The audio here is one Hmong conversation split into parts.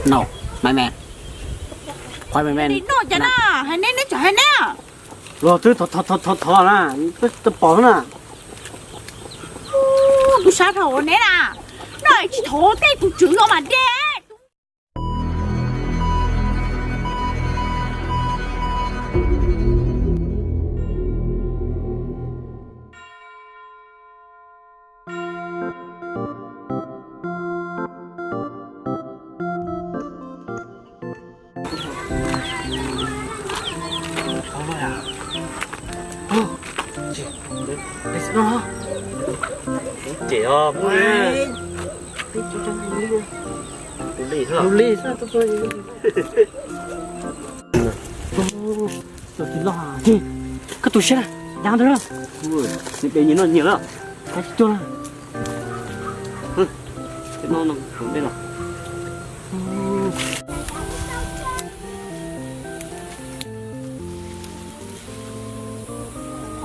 No, my man. Qhov my man. Neb noj cas na, hais neb neb tseem hais neb. Los twb thov thov thov thov na, twb pom na. Kuv sab dhau neb na, no tsis thov tej tus tswv los mas de. Ces os, mus li. Mus li xwb. Koj tu siab na, dab ntawd na. Nws nyiam noj nyiam lawm. Kav tsij tuaj na. Noj noj dej los.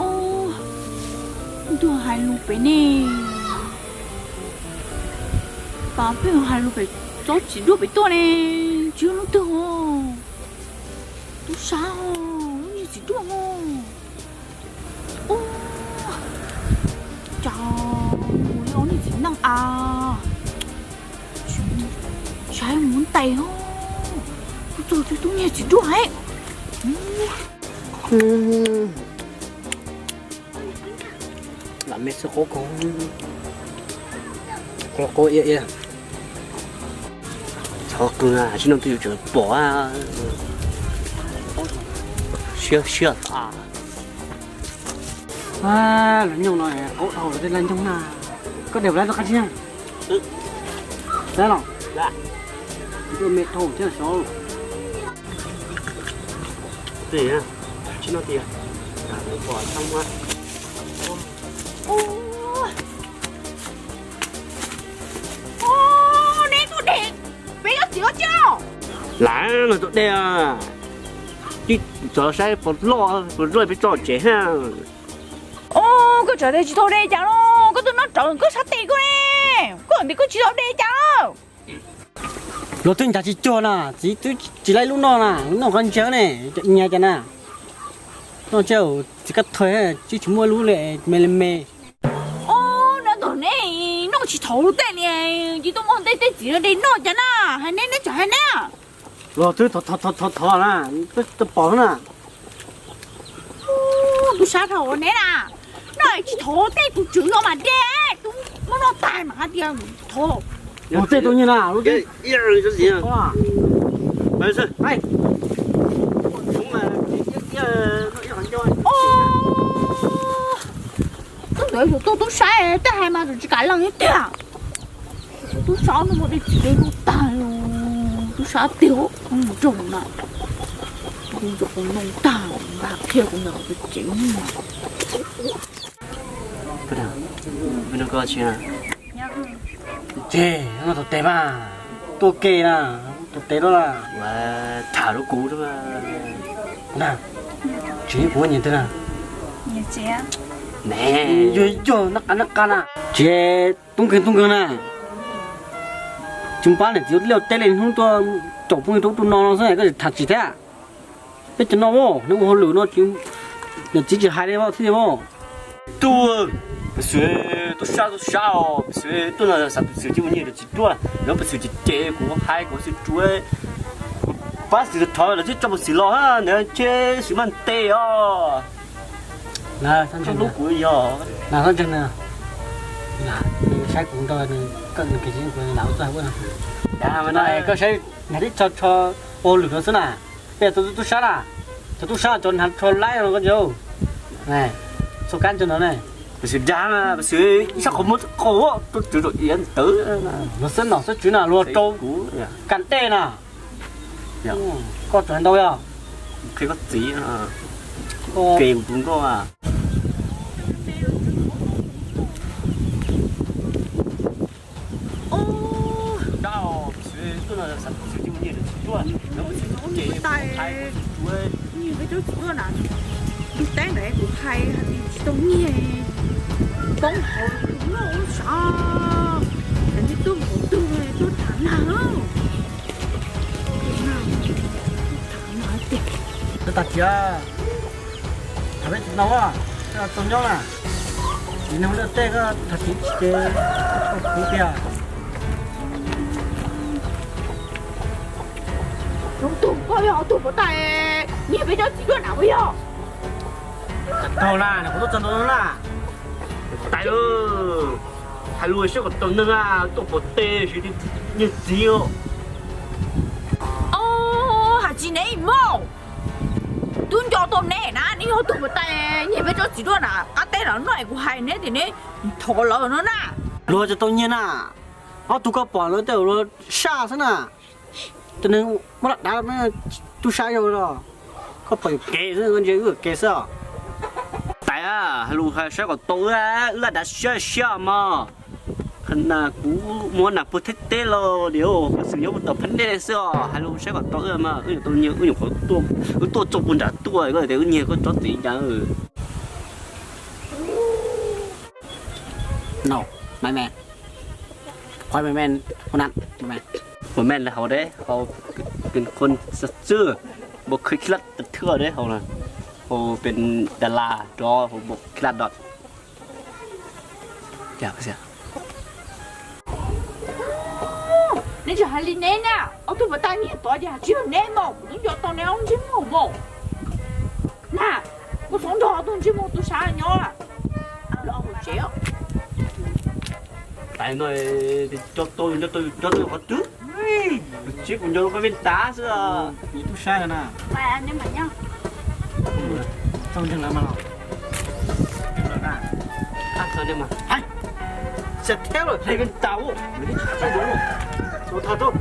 Ub, ntuj hais lus pem ne. Pas pheej hais lus pem tsob txiv duaj pem tuaj ne. Tsis yog lub twg os. Tub sab os, lub niag txiv duaj os. Ub, cas mus li ob niag txiv neej a. Saib mus ntes os. Kuv txog twb tub niag txiv duaj es. Lam me xwb qub qub, qub qub iab iab. Txhob qw, tsis no twb yuav tsum pom. Siab siab tas. Lub nyoog no qaub dhau lawm tej laj nyoog na. Koj de puas laib tuaj qab tsib na? Laib los? Tuaj me dhau thiab xyov. Tsis no tias pom thaj muab. Neb tuaj de, peb cov txiv loj ciaj. Lam no tuaj de, tib txog saib puas loj puas loj peb tso tsev ha. Os, koj tsam tias tsis tau de cas los koj tuaj noj rawv koj sab tes koj ne. Koj tias koj tsis tau de cas los? Luag twb ncav tsis cuag na, txiv twb tsis laib lub noj na, lub noj qhov ntsia ne, nyias cas na. Noj tsis txiv kab thawj, tsis tsis muaj lub li me li me. Os, neb tog neb noj tsis thaum tej li, tsis tuaj muaj tej tej txiv de noj cas na, hais neb neb tseem hais neb. Luag twb thov thov thov thov na, twb pom na. Tub sab dhau neb na, noj tsis thaum tej tus tswv los mas de, tub muab noj tag mas hais tias thov. Tus tej tus nyias na, tub ntawd yus tuaj tub sab tej hais mas tsis kam leej thiab tiag. Tub sab no muaj dej txiv dej noj tag, tub sab tiag nrog na, nrog noj tag, nqa kiag kuv ntawm qhov tsev. Ces no tus tes mas tuaj ke na, tus tes loj na, tham rau kuv na, tsis kuv nyiam twg na, yog yog nab qa nab qa na, tsis tub nkeeg tub nkeeg na, tsis pab niam txiv liaj teb li hnub tuaj caum phooj ywg rau ub rau no no xwb koj tham tsis thiab. Peb cov no neb ua hauj lwm no niam txiv tsis hais li thiab li mas. Tub, pes xwm tub sab tub sab os, pes xwm tuaj no xav pes xwm tsis muaj nyiaj tsis tuaj, lawv pes xwm ces ces kuv hais kuv xwm tsuav, kuv pab xwm thov lawv thiaj tso pes xwm los ntawd ces xwm maj ntes os. Lub kuv yog na, saib kuv nrog nws, koj nws kev tsis kuv lam ua txoj hauj lwm no, koj saib hnav tib tsho tsho ua hauj lwm no xwb na. Peb tub tub sab na, cov tub sab cov hnav tsho laib no koj tsis, xo kab ntso no ne. Pes xwm dag na, pes xwm ib sab qhov muag qau, tuaj tswv rau iav ntawd. Luag xwb nom xwb tswv na, luag rau kuv kam dej na. Koj tseem ntau yog qhia koj txiv, ke kuv tus nkauj. Nyias peb cov txiv tuaj na, tus teeb ntawd kuv hais hais tias tsis tau nyiag, poob hauv tus loj ua sav, ces tuaj npaum twg tuaj tham nag. Txiv, tham peb tsis tau, koj tau nyob na. Txiv neeg ua liaj teb koj tham txiv tsis ces koj tsis tau kuv tiag. Tus koj yog tus puas tau nyiag peb cov txiv duaj na puas yog? Tau na, kuv tuaj txog ntawm no na. Tais, hais lus saib kom tau neeg, tuaj pov tes siv nyiag txiv. Os, hais tsis nev mog. Twb nco tau neb na, neb yog tus puas tau nyiag peb cov txiv duaj na, qab teb los no es kuv hais neb tias neb thov lawv no na. Luag tsis tau nyiag na, ob tug koj pom lawv tej luag saj xwb na. Tus neeg muab laj dav tub sab yog los, koj pom yus kev xwb, ntsia wb kev xwb os. Tais, hais lus saib kom tau wb, wb laj dav siab siab mog. Kuv muab nas puag theb teb los diam, kuv xwm nyob puag tom phab ntej xwb os, hais lus saib kom tau wb mas wb yuav tau nyiag, wb nyuam qhuav, wb tuaj txog puag nram tuaj koj tias wb nyiag koj tsob txiv cas. No, mày mày. Hỏi mày mày, hôm nay, mày mày. Hôm nay là hầu đấy, hầuเป็นคนซื่อๆ บ่เคยขี้ลัดแต่เทื่อเด้ hầu là hầu เป็นดารา đó, hầu บ่ขี้ลัดดอก Neb tsis hais li neb na, ob tug puas tau nyiag tod ces hais tsis yog neb mas, kuv twb nco tau neb ob ntsej muag mas. Na, kuv xav nrog ob tug ntsej muag tub sab nyob los hauv tsev. Tais no, cov tau, cov tau, cov tau qhov twg? Tsis, kuv nco koj vij tav xwb. Tub sab na. Tau ntseeg lawv mas los. Xav thiab los hle vij tav. Tau tag tau.